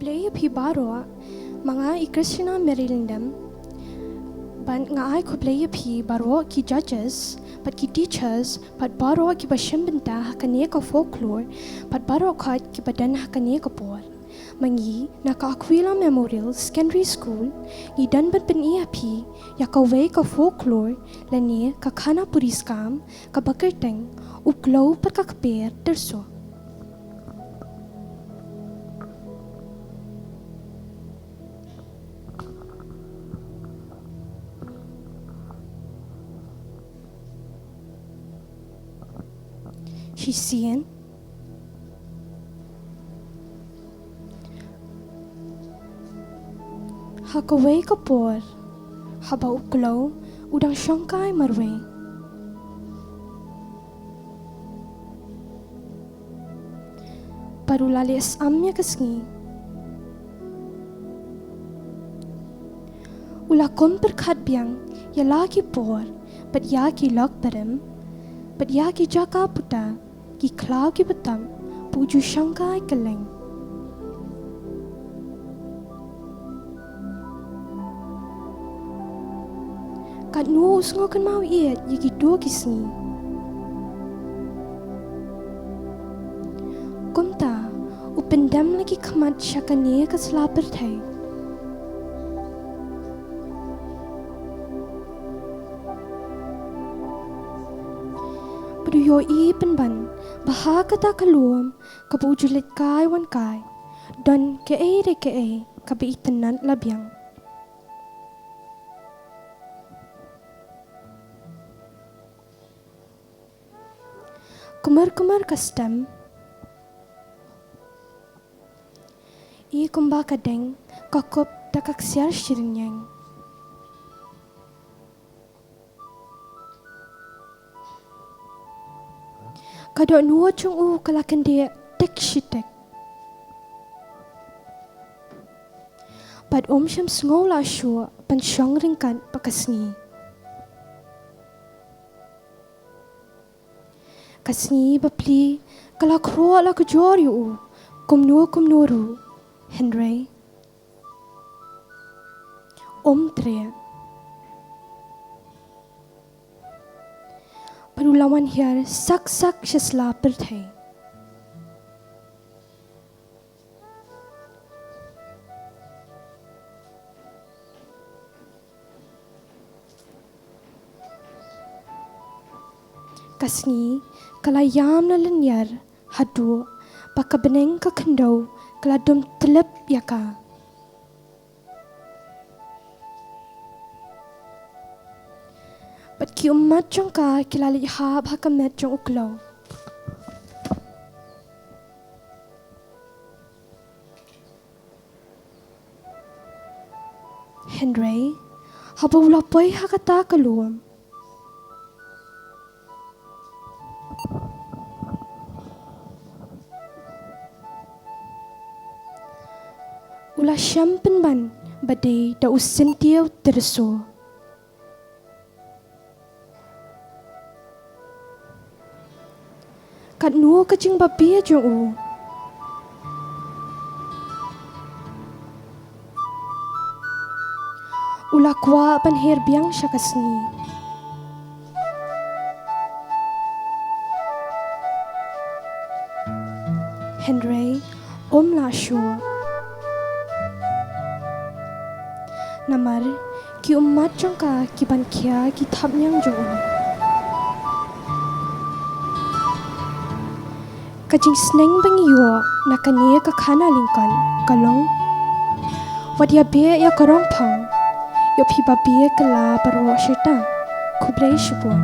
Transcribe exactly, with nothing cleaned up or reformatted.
Khublei ïa phi baroh, ma nga i Christina Mary Lyngdoh. Bad nga ai khublei ïa phi baroh ki judges, bad ki teachers, bad baroh kiba shim bynta ha kane ka folklore, bad baroh khoit kiba don ha kane ka por. Ma ngi na ka Aquila Memorial Secondary School, ngi don ban pyni ïa phi ïa kawei ka folklore lane ka khana puriskam kaba kyrteng U Klou bad ka Kper Tyrso. Shisien, ha kawei ka por, haba u klou u dang shongkai marwei, bad u la leh sam ïa ka sngi, u la kum pyrkhat biang ïa la ki por, bad ïa ki lok barim, bad ïa ki jaka puta, ki khlaw ki btap ba u ju shongkai kylleng. Katno u sngewkynmaw ïeit ïa kito ki sngi. Kumta u pyndem la ki khmat sha kane ka sla pyrthei, bad u ïohi pynban ba ha kata ka lum kaba u ju leit kai wan kai, don kaei re kaei kaba itynnad la biang. Kumar kumar ka stem, i kumba ka deng ka kup da ka ksiar shirynïeng. Ka dohnud jong u ka la kyndit tik shi tik, bad um shym sngew la shuh ban shong ryngkat bad ka sngi. Ka sngi bapli ka la khroh la kjor ïa u kumno kumno ruh, hynrei um treh. Bad u la wan hiar sak sak sha sla pyrthei. Ka sngi ka la ïam la lynñiar haduh ba ka bneng ka khyndew ka la dum tlep ïa ka. Bad ki ummat jong ka ki la leit hap ha ka met jong u klou. Hynrei haba u la poi ha kata ka lum, u la shem pynban ba dei da u syntiew tyrso. Katno ka jingbabe jong u. U la kwah ban her biang sha ka sngi, hynrei um lah shuh. Namar ki ummat jong ka ki ban khia ki thapniang jong u. Ka jingsneng ba ngi ïoh na kane ka khana lyngkot ka long: Wat ïa beh ïa ka rong phong, ïoh phi ba beh kylla baroh shata. Khublei shibun.